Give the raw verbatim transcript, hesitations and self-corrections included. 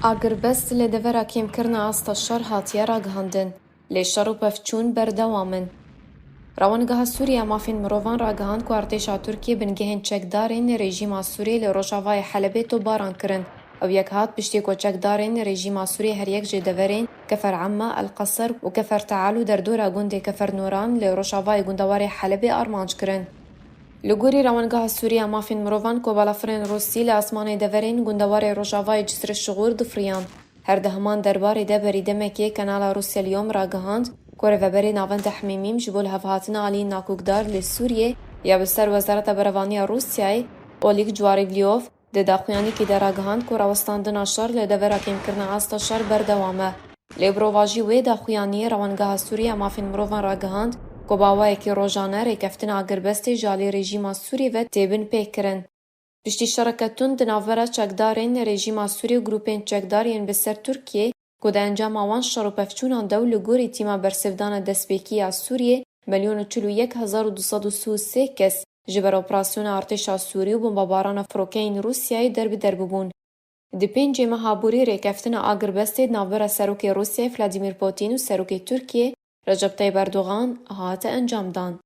Agirbest li devera kêmkirina asta şer hatiye ragihandin, lê şer û pevçûn berdewam in. Rewangeha Sûriye ya Mafên Mirovan ragihand ku artêşa Tirkiyê bingehên çekdarên rejîma Sûriyê li rojavayê Helebê topbaran kirin. Ew yek hat piştî ku çekdarên rejîma Sûriyê her yek ji deverên Kefer Emma, El Qesir û Kefer Teal û derdora gundê Kefer Nûran li rojavayê gundewarê Helebê armanc kirin. Li gorî Rewangeha Sûriye ya Mafên Mirovan, ku balafirên Rûsî li asmanê deverên gundewarê rojavayê Cisr Şixûr difiriyan. Her di heman derbarê de berî demekê Kanala Rûsya Liyom ragihand ku Rêveberê Navenda Hemîmîm ji bo lihevhatina aliyên nakokdar li Sûriyê ya bi ser Wezareta Berevaniya Rûsyayê, Olîg Cuarîvliyov, di daxuyanîkê de ragihand ku rawestandina şer li devera kêmkirina asta şer berdewam e. Lê bi rovajî wê daxuyaniyê Rewangeha Sûriye ya Mafên Mirovan ragihand ku bi awayekî rojane rêkeftina agirbestê ji alî rejîma Sûriyê ve tê binpêkirin. Piştî şereke tund di navbera çekdarên rejîma Sûriyê û grûpên çekdar yên bi ser Tirkiyê ku di encama wan şer û pevçûnan de û li gorî tîma bersivdana destpêkî ya Sûriyê milyon û çil û yek hezar û du sed û sî û sê kes ji ber operasyona artêşa Sûrî û bombebarana firokeyên Rûsyayê derbider bibûn. Di pêncê meha borî rêkeftina agirbestê di navbera Serokê Rûsyayê Vladimir Putin û Serokê Tirkiyê Recep Tayyip Erdogan hate encamdan.